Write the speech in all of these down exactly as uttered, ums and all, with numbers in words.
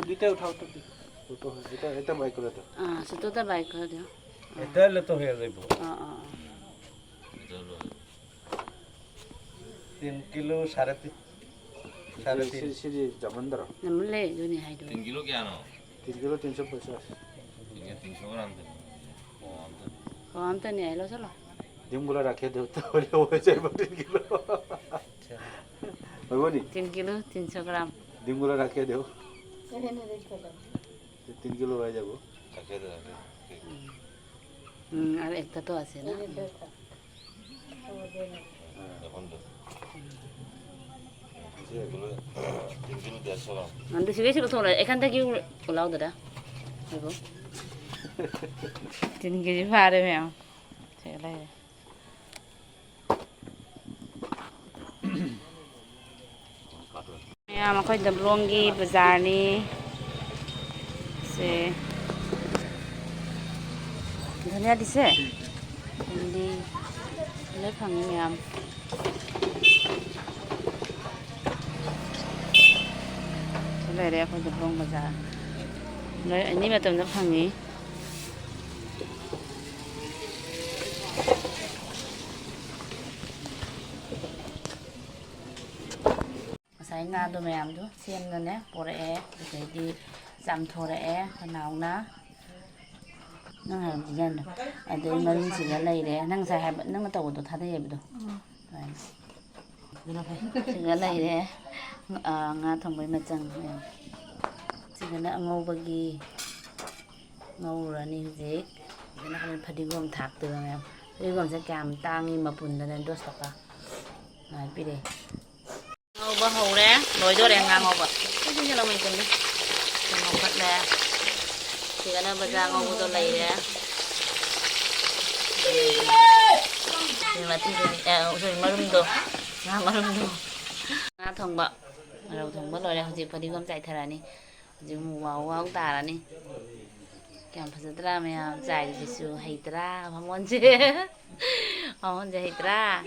দুইটাই উঠাও তো। তো, তো, এটা, এটা বাই করে দাও। ꯑꯥ, ꯁꯤ ꯇꯣꯠꯇ ꯕꯥꯏ ꯈꯔ ꯗꯤꯌꯣ꯫ এটা হলে তো হয়ে যাইব। ꯑꯥ, ꯑꯥ, ꯑꯥ꯫ তিন কিলো, সাড়ে তিন, সাড়ে তিন। ꯁꯤ, ꯁꯤꯗꯤ ꯌꯥꯝꯃꯟꯗ꯭ꯔꯣ? ꯌꯥꯝꯃꯜꯂꯦ, ꯑꯗꯨꯅꯦ ꯍꯥꯏꯗꯣ꯫ তিন কিলো ꯀꯌꯥꯅꯣ? তিন কিলো তিনশো পঞ্চাশ। তিন কিলো তিনশো গ্রাম দেবো। ও, আনতে। ও, আনতে নিয়ে এলো, চলো। ডিমগুলো রাখিয়ে দেও, তাহলে হয়ে যাবে তিন কিলো। আচ্ছা। হইব নি? তিন কিলো তিনশো গ্রাম। ডিমগুলো রাখিয়ে দেও। তিন কিলো হয়ে যাব। রাখিয়ে দে, রাখিয়ে দে। হুম। হুম, আর একটা তো আছে না? এখন তো। যে এগুলো তিন কিলো দেড়শো গ্রাম। ꯅꯪꯗꯤ ꯁꯤꯒꯩ ꯁꯤꯒ ꯊꯣꯡꯂꯦ꯫ ꯑꯦ, ꯈꯟꯗꯒꯤ ꯄꯨꯂꯥꯎꯗꯨꯗ꯫ ꯉꯥꯏꯈꯣ꯫ ꯇꯤꯟ ꯀꯦꯖꯤ ꯐꯥꯔꯦ ꯃꯌꯥꯝ꯫ ꯁꯤꯒ ꯂꯩꯔꯦ꯫ ꯃꯌꯥꯝ, ꯑꯩꯈꯣꯏ ꯗꯕ꯭ꯂꯣꯡꯒꯤ ꯕꯖꯥꯔꯅꯤ꯫ ꯁꯦ꯫ ꯙꯅꯤꯌꯥꯗꯤ ꯁꯦ꯫ ꯚꯦꯟꯗꯤ ꯂꯣꯏ ꯐꯪꯉꯤ ꯃꯌꯥꯝ꯫ ꯁꯤ ꯂꯩꯔꯦ ꯑꯩꯈꯣꯏ ꯗꯕ꯭ꯂꯣꯡ ꯕꯖꯥꯔ꯫ ꯂꯣꯏ ꯑꯦꯅꯤ ꯃꯇꯝꯗ ꯐꯪꯉꯤ꯫ ꯉꯁꯥꯏ ꯉꯥꯗꯣ ꯃꯌꯥꯝꯗꯣ ꯁꯦꯝꯗꯅꯦ ꯄꯣꯔꯛꯑꯦ, ꯑꯗꯩꯗꯤ ꯆꯥꯝꯊꯣꯔꯛꯑꯦ ꯈꯅꯥꯎꯅ꯫ ꯅꯪ ꯍꯥꯏꯕ ꯗꯤꯖꯥꯏꯟꯗꯣ꯫ ꯑꯗꯩ ꯃꯔꯨꯝꯁꯤꯒ ꯂꯩꯔꯦ꯫ ꯅꯪ ꯉꯁꯥꯏ ꯍꯥꯏꯕ, ꯅꯪꯅ ꯇꯧꯕꯗꯣ ꯊꯥꯗꯩ ꯍꯥꯏꯕꯗꯣ꯫ ꯎꯝ꯫ ꯑꯗꯨꯃꯥꯏꯅ꯫ ꯑꯗꯨꯅ ꯐꯩ꯫ ꯁꯤꯒ ꯂꯩꯔꯦ꯫ ꯑꯥ, ꯉꯥ ꯊꯣꯡꯕꯩ ꯃꯆꯪ ꯃꯌꯥꯝ꯫ ꯁꯤꯒꯅ ꯑꯉꯧꯕꯒꯤ ꯉꯧꯔꯅꯤ ꯍꯧꯖꯤꯛ꯫ ꯁꯤꯒꯅ ꯍꯣꯔꯦꯟ ꯐꯗꯤꯒꯣꯝ ꯊꯥꯛꯇꯣꯏꯕ ꯃꯌꯥꯝ꯫ ꯐꯗꯤꯒꯣꯝꯁꯦ ꯀꯌꯥꯝ ꯇꯥꯡꯉꯤ ꯃꯄꯨꯟꯗꯅ ꯗꯣꯁ ꯇꯀꯥ꯫ ꯑꯗꯨꯃꯥꯏꯅ ꯄꯤꯔꯛꯑꯦ꯫ ꯉꯧꯕ ꯍꯧꯔꯦ꯫ ꯂꯣꯏꯗꯣꯔꯦ ꯉꯥ ꯉꯧꯕ꯫ ꯁꯤ ꯁꯤ ꯂꯧꯃꯩ ꯆꯪꯗꯦ꯫ ꯁꯤ ꯉꯧꯈꯠꯂꯦ꯫ ꯁꯤꯒꯅ ꯕꯖꯥꯔ ꯉꯧꯕꯗꯣ ꯂꯩꯔꯦ꯫ ꯁꯤ ꯃꯇꯨꯡꯗ, ꯑ, ꯁꯣꯔꯤ, ꯃꯔꯨꯝꯗꯣ꯫ ꯉꯥ ꯃꯔꯨꯝꯗꯣ꯫ ꯉꯥ ꯊꯣꯡꯕ꯫ ꯃꯔꯧ ꯊꯣꯡꯕ ꯂꯣꯏꯔꯦ꯫ ꯍꯧꯖꯤꯛ ꯐꯗꯤꯒꯣꯝ ꯆꯥꯏꯊꯔꯅꯤ꯫ ꯍꯧꯖꯤꯛ ꯑꯃꯨꯛ ꯋꯥꯎ ꯋꯥꯎ ꯇꯥꯔꯅꯤ꯫ ꯀꯌꯥꯝ ꯐꯖꯗ꯭ꯔꯥ ꯃꯌꯥꯝ ꯆꯥꯏꯔꯤꯁꯤꯁꯨ꯫ ꯍꯩꯇ꯭ꯔꯥ ꯕꯥꯃꯣꯟꯁꯦ? ꯕꯥꯃꯣꯟꯁꯦ ꯍꯩꯇ꯭ꯔꯥ?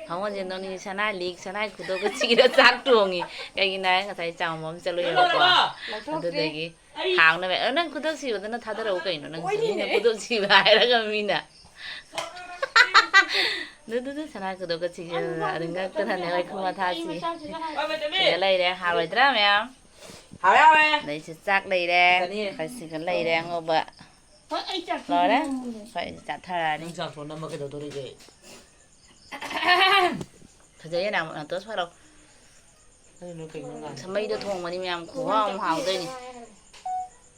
ꯈꯪꯉꯣꯟꯁꯦ ꯅꯪꯅꯤ ꯁꯅꯥ ꯂꯤꯛ, ꯁꯅꯥ ꯈꯨꯗꯣꯞꯀ ꯁꯤꯔ ꯆꯥꯛ ꯊꯣꯡꯉꯤ꯫ ꯀꯩꯒꯤꯅꯣ ꯍꯥꯏꯔ ꯉꯁꯥꯏ ꯆꯥꯎꯕ ꯑꯃ ꯆꯠꯂꯨꯏꯕꯀꯣ꯫ ꯑꯗꯨꯗꯒꯤ ꯍꯥꯡꯅꯕ꯫ ꯑ, ꯅꯪ ꯈꯨꯗꯣꯞ ꯁꯤꯕꯗꯨꯅ ꯊꯥꯗꯔꯛꯎ ꯀꯩꯅꯣ꯫ ꯅꯪ ꯃꯤꯅ ꯈꯨꯗꯣꯞ ꯁꯤꯕ ꯍꯥꯏꯔꯒ ꯃꯤꯅ꯫ ꯑꯗꯨꯗꯨꯗ ꯁꯅꯥ ꯈꯨꯗꯣꯞꯀ ꯁꯤꯔ ꯑꯗꯨ ꯉꯛꯇꯅꯅꯦ ꯍꯣꯏ ꯈꯨꯃ ꯊꯥꯁꯤ꯫ ꯁꯤꯗ ꯂꯩꯔꯦ꯫ ꯍꯥꯎꯔꯣꯏꯗ꯭ꯔꯥ ꯃꯌꯥꯝ? ꯍꯥꯎꯔꯦ, ꯍꯥꯎꯔꯦ꯫ ꯑꯗꯩꯁꯤ ꯆꯥꯛ ꯂꯩꯔꯦ꯫ ꯆꯥꯅꯤꯡꯉꯦ꯫ ꯑꯩꯈꯣꯏ ꯁꯤꯒ ꯂꯩꯔꯦ ꯑꯉꯧꯕ꯫ ꯍꯣꯏ, ꯑꯩ ꯆꯥꯛ ꯂꯣꯏꯔꯦ꯫ ꯆꯥꯅꯤꯡꯉꯦ꯫ ꯑꯩꯈꯣꯏ ꯆꯥꯊꯔꯛꯑꯅꯤ꯫ ꯅꯪ ꯆꯥꯛ ꯊꯣꯡ ꯅꯝꯕ ꯀꯩꯗꯧꯗꯣꯔꯤꯒꯦ? ꯐꯖꯩꯌꯦ ꯅꯪ, ꯅꯥꯇꯣꯟ ꯁ꯭ꯋꯥꯏꯔꯣ꯫ ꯅꯪꯅ ꯀꯩꯅꯣ ꯉꯥꯡꯉꯤ? ꯑꯁ, ꯃꯩꯗ ꯊꯣꯡꯕꯅꯤ ꯃꯌꯥꯝ, ꯈꯨꯍꯥꯎ ꯑꯃ ꯍꯥꯎꯗꯣꯏꯅꯤ꯫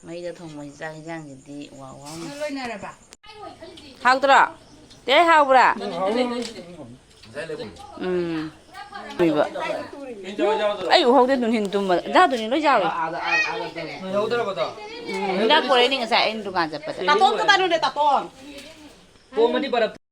ꯃꯩꯗ ꯊꯣꯡꯕ ꯆꯥꯛ ꯍꯤꯟꯖꯥꯡꯁꯤꯗꯤ ꯋꯥ ꯋꯥ꯫ ꯂꯣꯏꯅꯔꯕ? ꯍꯥꯎꯇ꯭ꯔꯣ? ꯇꯦ, ꯍꯥꯎꯕ꯭ꯔꯥ? ꯎꯝ꯫ ꯎꯏꯕ꯫ ꯑꯩ ꯎꯍꯧꯗꯦ, ꯅꯨꯡꯊꯤꯟ ꯇꯨꯝꯕ꯫ ꯏꯟꯖꯥꯡꯗꯨꯅꯤ ꯂꯣꯏ ꯆꯥꯎꯔꯤ꯫ ꯎꯝ, ꯏꯟꯖꯥꯡ ꯄꯨꯔꯛꯏꯅꯤ ꯉꯁꯥꯏ ꯑꯩꯅ ꯗꯨꯀꯥꯟ ꯆꯠꯄꯗ꯫ ꯇꯥꯇꯣꯟ ꯀꯗꯥꯏꯅꯣꯅꯦ, ꯇꯥꯇꯣꯟ? ꯄꯣꯝꯃꯗꯤ ꯕꯔꯞ